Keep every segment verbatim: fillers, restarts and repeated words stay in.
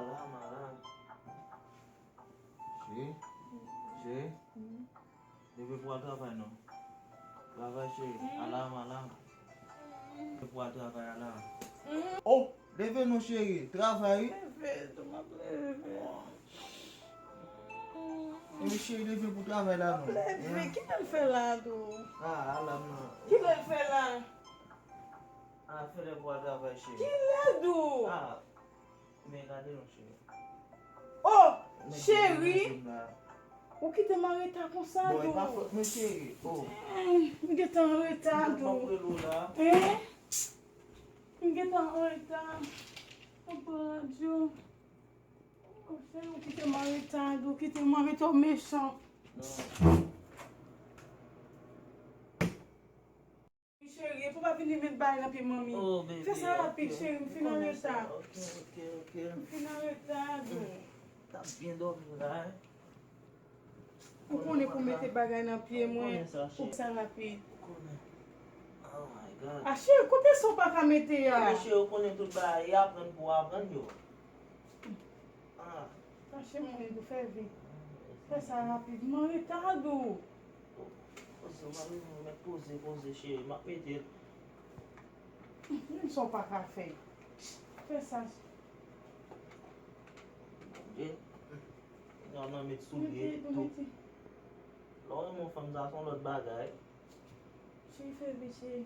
Alarm, alarm. Cheri, cheri, leve pou al travay non. Travay, cheri. Alarm, alarm. Leve pou al travay, alarm. Oh, leve non, cheri. Travay, wi. Leve, tou m ap leve. Epi cheri, leve pou travay la non. Leve, kilè l fè la tou? Ah, alarm nan. Kilè l fè la? Ah, fè lè pou al travay, cheri. Kilè tou? Ah, men gade non, cheri. Oh, cheri. Ou kite m an reta konsa tou. Bon, e pa fòt mwen, cheri. Oh. M gentan an reta tou. M ap rele w la. Hein? M gentan an reta. Mwen pran radyo. Oh, cheri, ou kite m an reta tou. Kite m an reta, w mechan. Non. Cheri, epi w pa vini met bagay nan pye manmi. Oh, bebe, fè sa rapid, ok, cheri, m fin an reta. Ok, ok, ok. M fin an reta, tou. T ap byen dòmi la, hein? Ou konnen pou mete bagay nan pye mwen, ou sa rapid. Ou konnen. Oh my God. Ah, cheri, kote sa w pa ka mete a? Cheri, ou konnen tout bagay, e aprann pou w aprann yo. Ah. Chache mwayen pou fè vit. Fè sa rapid. M an reta tou. Poze, w pa bezwen mèt poze, poze, cheri. M ap mete l. Menm sa w pa ka fè. Fè sa. Bondye. Kounye a w nan met soulye tou. Lè w renmen yon fanm, sa se yon lòt bagay. Cheri, fè vit, cheri.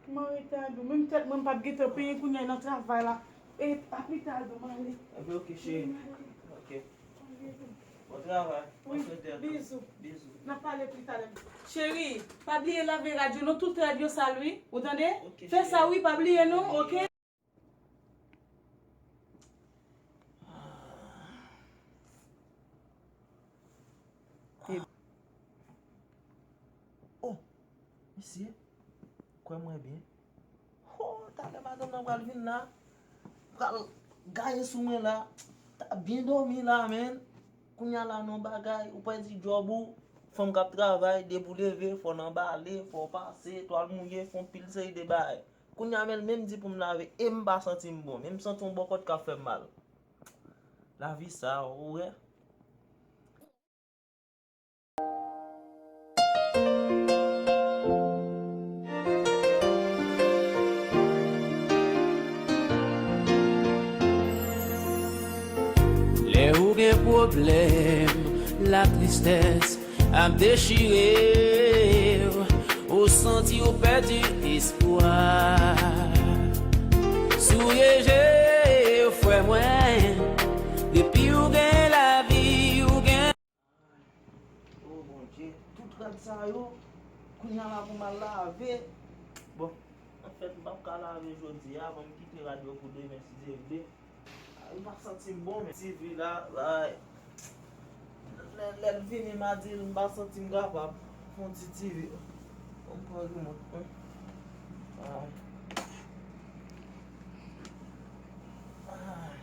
M an reta tou. Menm tèt mwen, m p ap gentan penyen kounye a nan travay la. E a pita tou, m ale. Ebyen, ok, cheri. Ok. Bon travay. Wi, bizou. Bizou. N ap pale pita. Cheri, pa bliye lave rad yo non, tout rad yo sal wi. Ou tande? Ok, cheri. Fè sa wi, pa bliye non, ok? Oh, mesye, kwè mwen byen. Oh, talè madanm nan pral vin la. Pral gaye sou mwen la. T ap byen dòmi la, menn. Kounye a la, non, bagay, ou pèdi djòb ou. Fanm k ap travay, depi w leve, fò w nan bale, fò w pase, twal mouye, fè yon pil seri de bagay. Kounye a, men l menm di pou m lave, e m pa santi m bon. Men m santi yon bòkòt k ap fè m mal. Lavi sa, ou wè. Lè ou gen pwoblèm, latristès ap dechire w, ou santi w pèdi espwa. Souye je w, frè mwen, depi w gen lavi, ou gen. Oh, Bondye, tout rad sa yo, kounye a la pou m al lave. Bon, anfèt, m p ap ka lave jodi a, ban m kite rad yo pou demen, si Dye vle. Ay, m pa santi m bon, men T V la, ay. Lè, lè l vini, m a di l, m pa santi m kapab. Fè yon ti T V. Bon, m pran remòt mwen. Ay. Ay.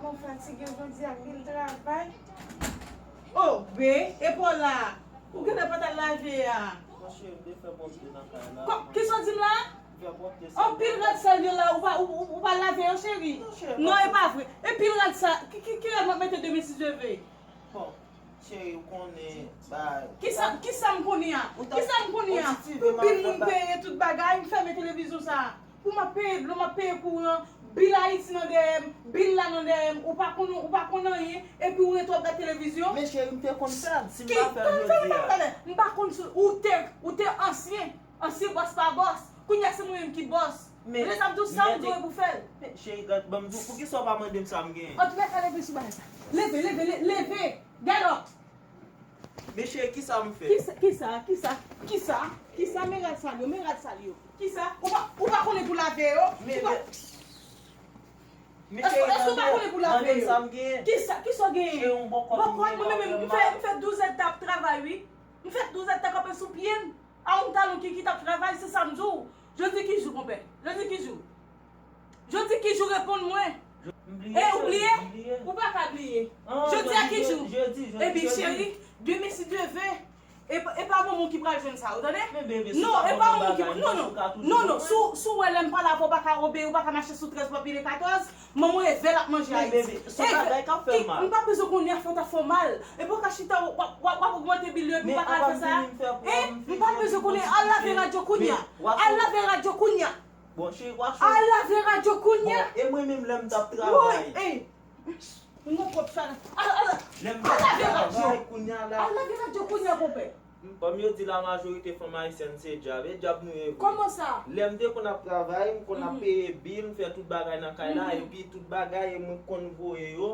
Mwen fatige jodi a, pil travay. Oh, be, e pa w la. Ou genlè pa t al lave a. Monchè, m te fè pwòpte nan kay la. Kò, kisa w di m la? M fè pwòpte. Anpil rad sal yo la, ou pa, ou, ou, ou pa lave yo, cheri? Non, cheri, non, e pa vre. E pil rad sa, ki, ki, kilè m ap mete demen si Dye vle? Bon, cheri, ou konnen, bay. Kisa, kisa m konnen a? Kisa m konnen a? Pou bil moun peye tout bagay, m fèmen televizyon sa a. Pou m ap peye dlo, m ap peye kouran, bil Ayiti nan dèyè m, bil la nan dèyè m, ou pa konn, ou pa konn anyen, epi ou rete w ap gad televizyon? Men cheri, m te konn fè l, si m pa fè l jodi a. M pa konn si ou te, ou te ansyen, ansyen bòs pa bòs. Kounye a se mwen menm ki bòs. Men, men sa m di w, sa m di w e pou fè l. Men cheri, gad, ban m di w, poukisa w pa mande m sa m genyen? Antouka, leve sou bagay sa. Leve, leve, le-, leve. Get up. Men cheri, kisa m fè? Kisa, kisa, kisa, kisa, kisa, men rad sal yo, men rad sal yo. Kisa? Ou pa, ou pa konnen pou lave yo? Men, men, men cheri, èske ou pa konnen pou lave yo? Kisa, kisa w genyen? Bòkòt, mwen menm, m fè, m fè douz èdtan ap travay, wi. M fè douz èdtan kanpe sou pye m. A yon talon ki, ki t ap travay, se sa m di w. Jodi ki jou, konpè? Jodi ki jou? Jodi ki jou, reponn mwen. E ou bliye? Ou pa ka bliye. Jodi a ki jou? Ebyen, cheri, demen si Dye vle, e pa, e pa moun ki pral jwenn sa, ou tande? Non, e pa yon moun ki, non, non, non, non, si w wè lè m pale avè w, ou pa ka obeyi, ou pa ka mache sou trèz pou ap vire katòz, manman w e vè l ap manje Ayiti. Men baby, se yon bagay k ap fè mal. M pa bezwen konnen afè w ta fè w mal. Epi w ka chita, w ap ogmante bil yo, epi w pa ka al fè sa. Hein? M pa bezwen konnen, al lave radyo kounye a. Al lave radyo kounye a. Bon, cheri, w ap chwazi. Al lave radyo kounye a. Bon, e mwen menm lè m t ap travay. Woy, ey. M gon pwòp chalè. Al, al, al lave radyo. Kounye a la. Al lave radyo kounye a, konpè. Kòm yo di la majorite fanm ayisyèn se dyab, e dyab nou ye vre. Kòman sa? Lè m te konn ap travay, m konn ap peye bil, m fè tout bagay nan kay la, epi tout bagay, e mwen k konn voye yo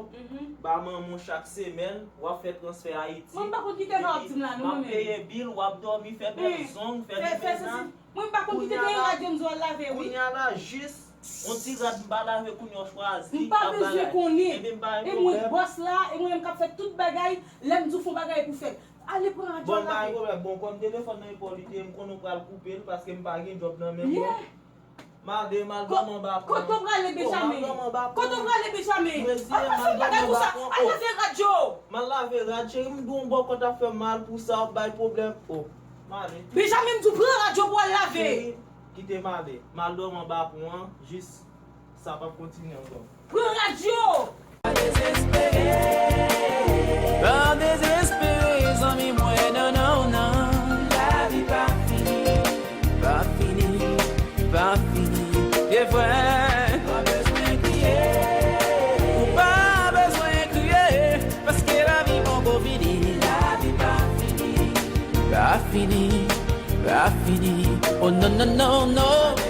ba manman w chak semèn, w ap fè transfè Ayiti. Mwen m pa konn ki tèlè w ap di m la, non, mwen menm. M ap peye bil, w ap dòmi, fè bèl zong, fè ti mennaj. Mwen m pa konn ki te gen radyo m di w al lave, wi. Kounye a la, jis yon ti rad m pa lave, kounye a w chwazi. M pa bezwen konnen. E mwen k bòs la, e mwen menm k ap fè tout bagay, lè m di w fè yon bagay pou fèt. Ale pran radyo al lave. Bon, pa gen pwoblèm. Bon, kòm telefòn nan e pa w li te ye, m konnen w pral koupe l, paske m pa gen djòb nan men m non. Mande, m al dòmi anba pon an. Kote w prale, Benjamin? Kote w prale, Benjamin? Al pa fè bagay konsa. Al lave radyo. M al lave rad, cheri, m di w yon bòkòt ap fè m mal pou sa, w ap bay pwoblèm. Oh, m ale. Benjamin, m di w pran radyo pou w al lave. Cheri, kite m ale. M al dòmi anba pon an, jis sa p ap kontinye ankò. Pran radyo! Pa dezespere, pa dezespere, zanmi mwen, non, non, non. Lavi pa fini, pa fini, pa fini. E vre. Pa bezwen kriye. Ou pa bezwen kriye, paske lavi poko fini. Lavi pa fini. Pa fini, pa fini. Oh, non, non, non, non.